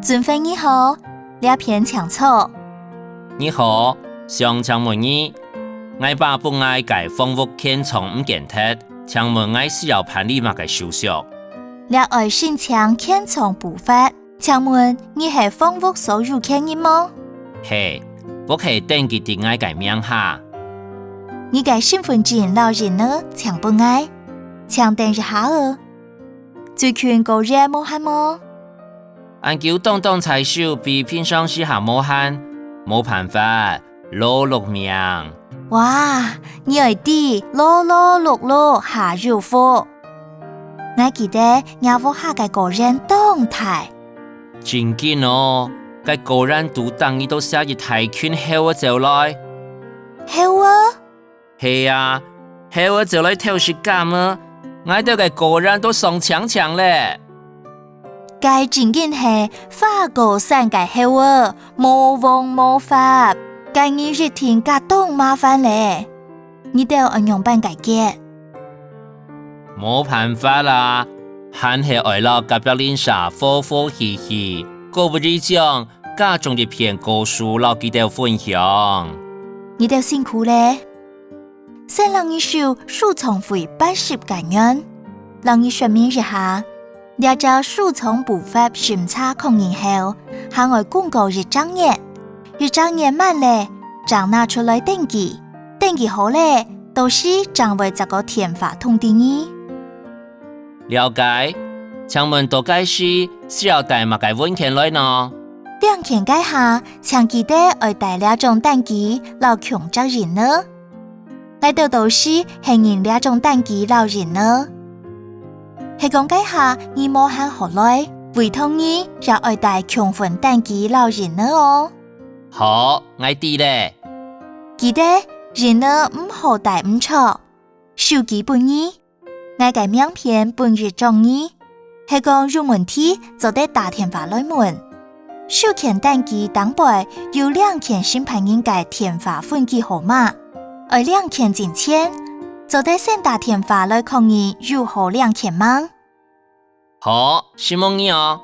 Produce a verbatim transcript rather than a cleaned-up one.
尊惠你好，這片請坐。你好，想請問你，𠊎爸分𠊎个房屋權狀毋見忒，請問𠊎需要辦理麼个手續？這愛申請權狀補發，請問你係房屋所有權人無？係，屋係登記在𠊎个名下。你个身分證摎印仔請分𠊎，請等一下哦。最近過熱無閒無？ 恁久當當在手，比平常時還無閒，無辦法，勞碌命。哇，你愛知，勞勞碌碌下有福。𠊎記得若屋下个果園當大。真緊哦，該果園肚頂日都寫一大群猴仔走來。猴仔？ 係啊，猴仔走來偷食柑仔，𠊎兜个果園都傷淨淨咧。該正經係花果山个猴仔，無王無法，該日一定加當麻煩咧。你兜愛仰般解決？無辦法啦，還係愛摎隔壁鄰舍和和氣氣，各為一將，加種一片果樹摎佢兜分享。你兜辛苦咧。 先摎你收收藏費八十個銀。摎你說明一下，這隻收藏補發審查確認後，還愛公告一隻月。一隻月滿咧，正拿出來登記。登記好咧，到時正會再過電話通知你。了解，請問到該時需要帶麼个文件來呢？領件該下，請記得愛帶這張單據摎共隻印仔。 𠊎兜到時係認這張單據摎印仔。係講該下你無閒好來，委託你也愛帶共份單據摎印仔哦。好，𠊎知咧。記得，印仔毋好帶毋著，收據分你。 𠊎个名片分一張你，係講有問題做得打電話來問。收件單據頂背有領件承辦人个電話分機號碼，愛領件進前，做得先打電話來確認有好領件吂？好，承蒙你哦。